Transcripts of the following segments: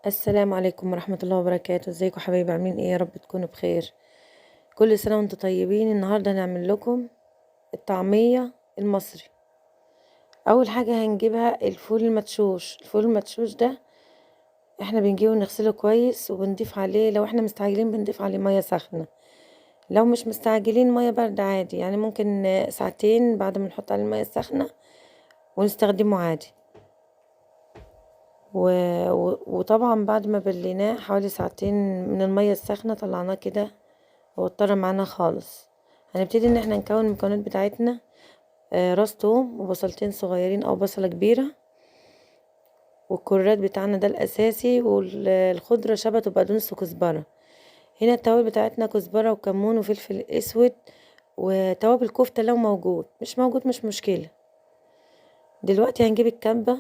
السلام عليكم ورحمة الله وبركاته. ازيكم حبايبي؟ عاملين ايه؟ يا رب تكونوا بخير. كل سنة وانتم طيبين. النهاردة هنعمل لكم الطعمية المصري. اول حاجة هنجيبها الفول المدشوش. الفول المدشوش ده احنا بنجيبه نغسله كويس، وبنضيف عليه لو احنا مستعجلين بنضيف عليه مية سخنة، لو مش مستعجلين مية باردة عادي، يعني ممكن ساعتين بعد ما نحط عليه المية السخنة ونستخدمه عادي. وطبعا بعد ما بليناه حوالي ساعتين من المية السخنة طلعناه كده واتطرى معانا خالص. هنبتدي ان احنا نكون المكونات بتاعتنا. راس توم وبصلتين صغيرين او بصلة كبيرة، والكرات بتاعنا ده الاساسي، والخضرة شبت وبقدونس وكزبرة. هنا التوابل بتاعتنا كزبرة وكمون وفلفل اسود وتوابل كفتة لو موجود، مش موجود مش مشكلة. دلوقتي هنجيب الكبة،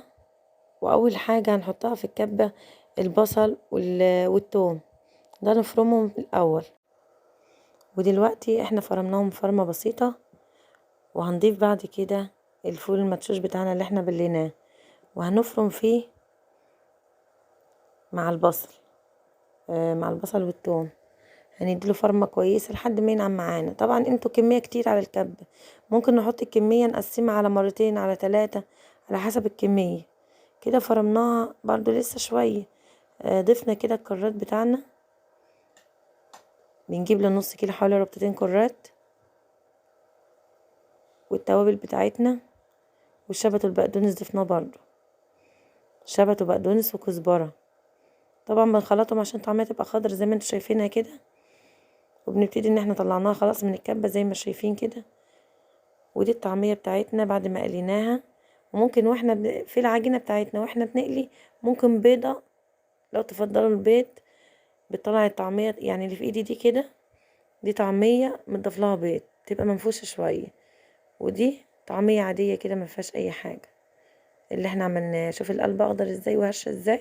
واول حاجة هنحطها في الكبة البصل والثوم، ده نفرمهم الاول. ودلوقتي احنا فرمناهم فرمة بسيطة، وهنضيف بعد كده الفول المدشوش بتاعنا اللي احنا بليناه، وهنفرم فيه مع البصل، مع البصل والثوم. هنديله فرمة كويسة لحد ما ينعم معانا. طبعا انتوا كمية كتير على الكبة، ممكن نحط الكمية نقسمها على مرتين على 3 على حسب الكمية. كده فرمناها برضو لسه شوية. ضفنا كده الكرات بتاعنا، بنجيب لنص كيلو حوالي ربطتين كرات، والتوابل بتاعتنا، والشبت والبقدونس ضفناه برضو، شبت وبقدونس وكزبرة. طبعا بنخلطهم عشان طعمها تبقى خضرا زي ما انتوا شايفينها كده. وبنبتدي ان احنا طلعناها خلاص من الكبة زي ما شايفين كده. ودي الطعمية بتاعتنا بعد ما قليناها. وممكن واحنا في العجينة بتاعتنا واحنا بنقلي ممكن بيضة، لو تفضلوا البيض بتطلع الطعمية، يعني اللي في ايدي دي كده دي طعمية متضاف لها بيض تبقى منفوشة شوية، ودي طعمية عادية كده ما فيهاش اي حاجة اللي احنا عملناه. شوف القلب اخضر ازاي وهشة ازاي.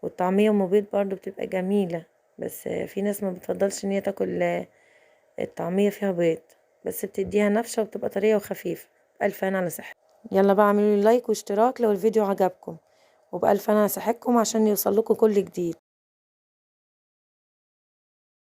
والطعمية ام بيض برضو بتبقى جميلة، بس في ناس ما بتفضلش ان هي تاكل الطعمية فيها بيض، بس بتديها نفشة وبتبقى طرية وخفيفة. بألف هنا على صحتكم. يلا بقى اعملوا لي لايك واشتراك لو الفيديو عجبكم، وبألف هنا على صحتكم عشان يوصل لكم كل جديد.